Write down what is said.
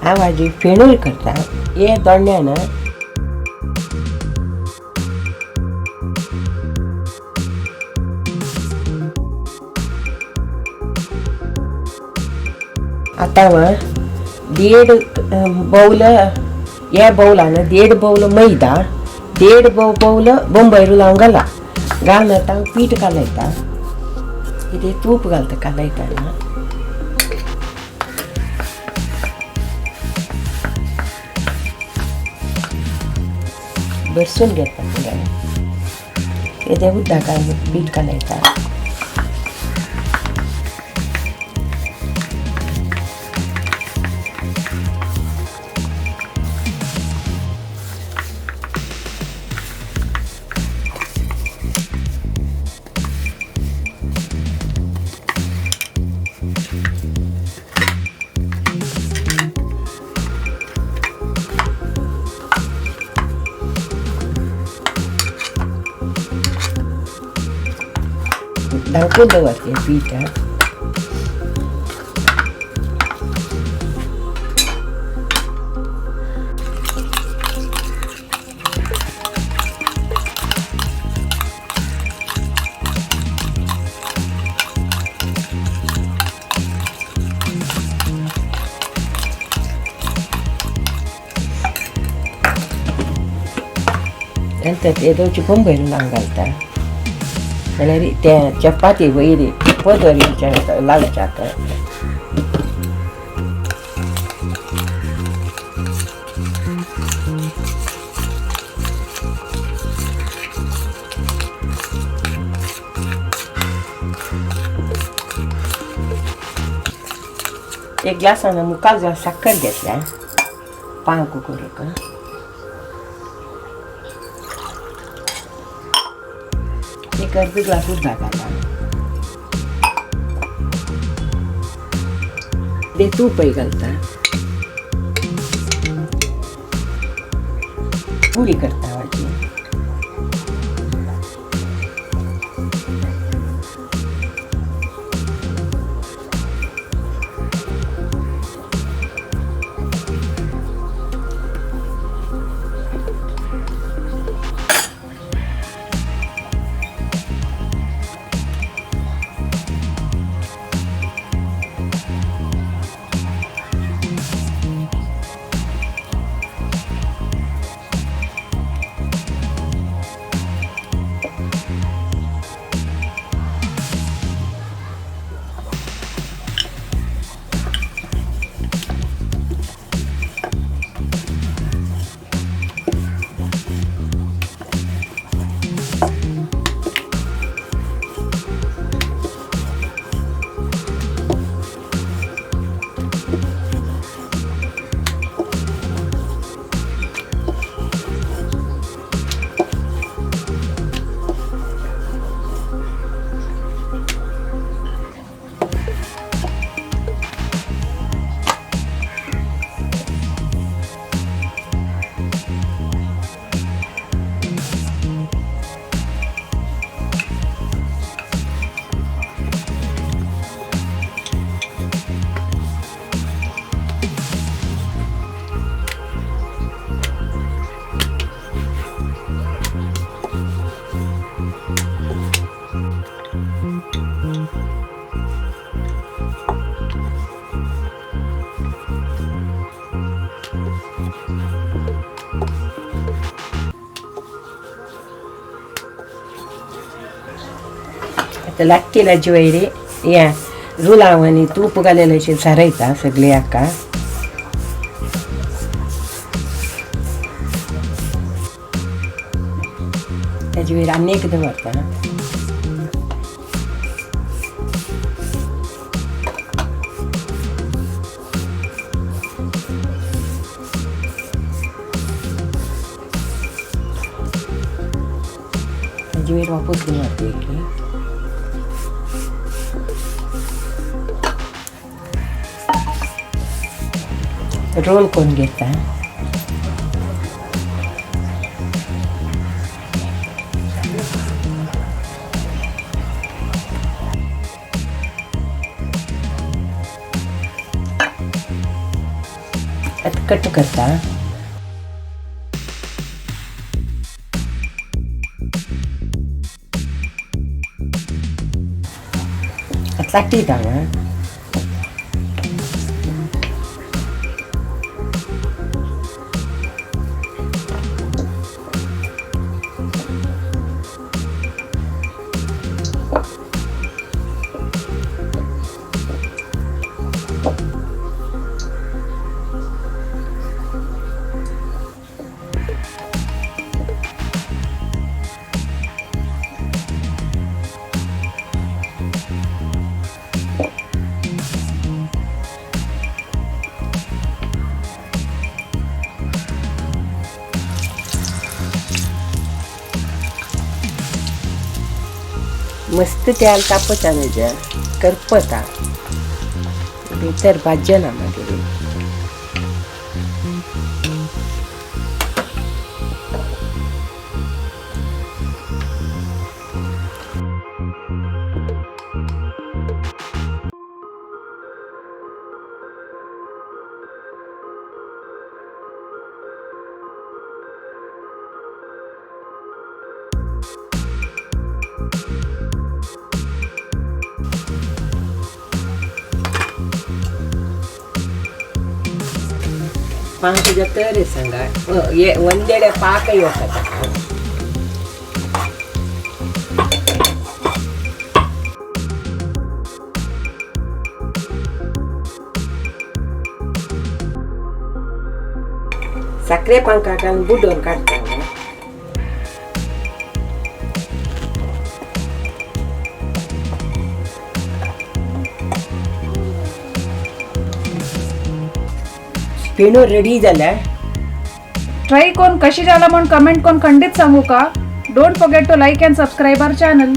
हांव आजी फेणूय करता. हे दोंड्यान आतां 1.5 बौल हे बौलान 1.5 बौल मैदा, 1.5 बौल बंबई रुलाव घाला. घालून आतां पीठ कालयता. कितें तूप घालता कालयतना. भरसून घेता पुराय. तें उदक घालून पीठ कालयता. धांकून दवरचें पीठ. नंतर येदोळची बंबई रुलाव घालता. जाल्यार ते चपाती वयर पदर येवच्या लावच्याक. एक ग्लासान मुखार ग्लास साखर घेतल्या पांक करूंक. एक अर्द ग्लास उदक घाला. ते तूपय घालता. पुरी करता वाजी. आतां लाटकेलाची वयर या रुलाव आनी तूप घालेलें सारयता सगळे हाका. ताजे वयर आनी एक दवरता. ताजे वयर वापस दवरता एक. रोल करून घेता. कट करता. लाटीता हांगा. मस्त तेल तापता न्हय करपता भितर भाजना मागीर. पांच जातरे सांगा ಒಂದೆಡೆ ಪಾಕ ಇವತ್ತ. ಸಕ್ಕರೆ ಪಾಕ ಹಾಕೊಂಡು ಬುಡ್ಡು ಕಾಡ್ತಾನೆ. फेणो रेडी झाला. ट्राय कोण कशी झाला म्हणून कमेंट कोण खंडित सांगू का. Don't forget to like and subscribe our channel.